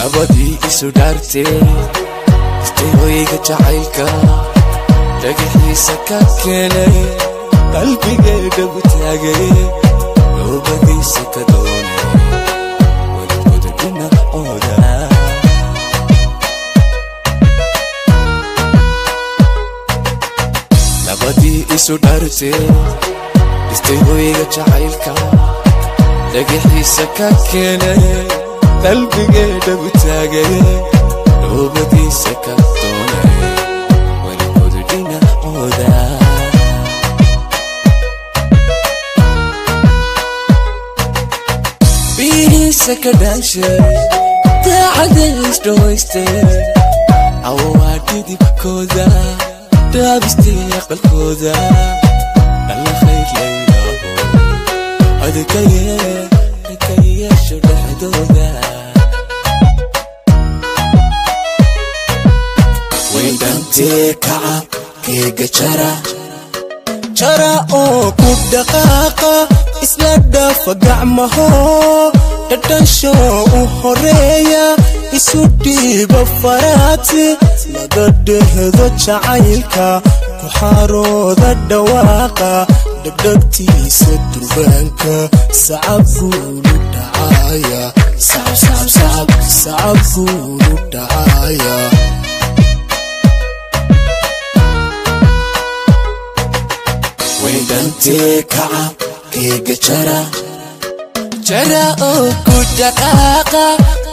Labadii isu dhaartee istay hoyga jacaylka dhagaxiisa ka keenay qalbigeeda u taagay noobadiisa ka doonay walidkooda dhinacooda. Labadii isu dhaartee istay hoyga jacaylka dhagaxiisa ka keenay qalbigeeda u taagay noobadiisa ka doonay walidkooda dhinacooda. Biyihiisa ka dhaanshay daacada isdhawaystay awaa dhidibkooda dhaabistay aqalkooda alla khayr laylaaho adkaye yeesho dhexdooda. Wendhantee kaca keega jara jara oo ku dhaqaaqa isla dhaafa gacmaho dhadhansho u horeeya isu dhiiba faraati laga dhehdo jacaylka ku xaarooda dhawaaqa dhegdhegtiisa durbaanka sacab guulu dhacaaya sacab guulu dhacaaya. Wendhantee kaca keega jara jara oo ku dhaqaaqa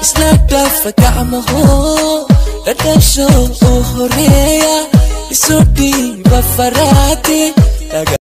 isla dhaafa gacmaho dhadhansho u horeeya isu dhiiba faraati.